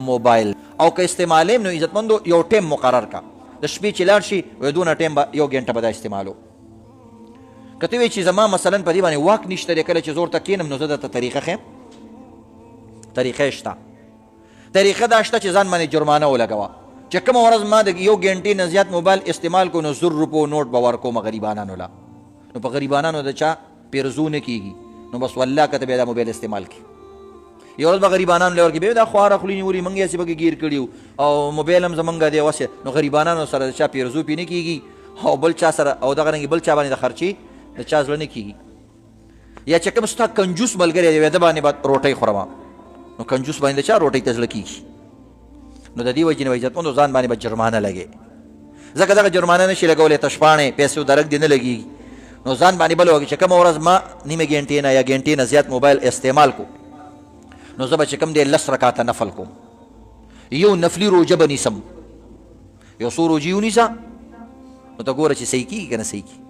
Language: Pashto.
موبایل او که استعمالیم نو عزتمندو یو ټیم مقرر کا، د شپې چې لاړ شي وای دونه ټیم به یو ګنټه به دا استعمالو. که ته وې چې زما مثلا په دې باندې واک نشته دی، کله چې زور ته کینم نو زه درته طریقه ښیم. طریقه شته، طریقه دا شته چې ځان باندې جرمانه ولګوه چې کومه ورځ ما د یو ګنټې نه زیات موبایل استعمال کو نو 1000 روپو نوټ به ورکوم غریبانانو له. نو په غریبانانو د چا پیرزو نه کیږي، نو بس والله که ته بیا دا موبایل استعمال کړې یو ورځ به غریبانانو له ورکړي، بیا دا خواره خولې نیولي موږ یې هسې پکې ګیر کړي او موبایل هم زمونږ دی وسې. نو غریبانانو سره د چا پیرزو پې نه کیږي او بل چا سره او دغه رنګې بل چا باندې د خرچې د چا زړه نه کیږي. یا چې کوم ستا کنجوس ملګری دی، ده باندې به روټۍ خورم، نو کنجوس باندې د چا روټۍ ته زړه کیږي؟ نو د دې وجې نه عزتمندو ځان باندې به جرمانه لګې، ځکه دغه جرمانه نشي لګولی، تشپاڼې پیسو درک دې نه لګېږي. نو ځان باندې بل وکړي چې کومه ورځ ما نیمې ګنټې نه یا ګنټې نه زیات موبایل استعمال کو نو زه به چې کوم دی 10 رکاته نفل کوم، یو نفلي روژه به نیسم، یو څو روژې ونیسه، نو ته ګوره چې صحیح کېږي که نه صحیح کېږي.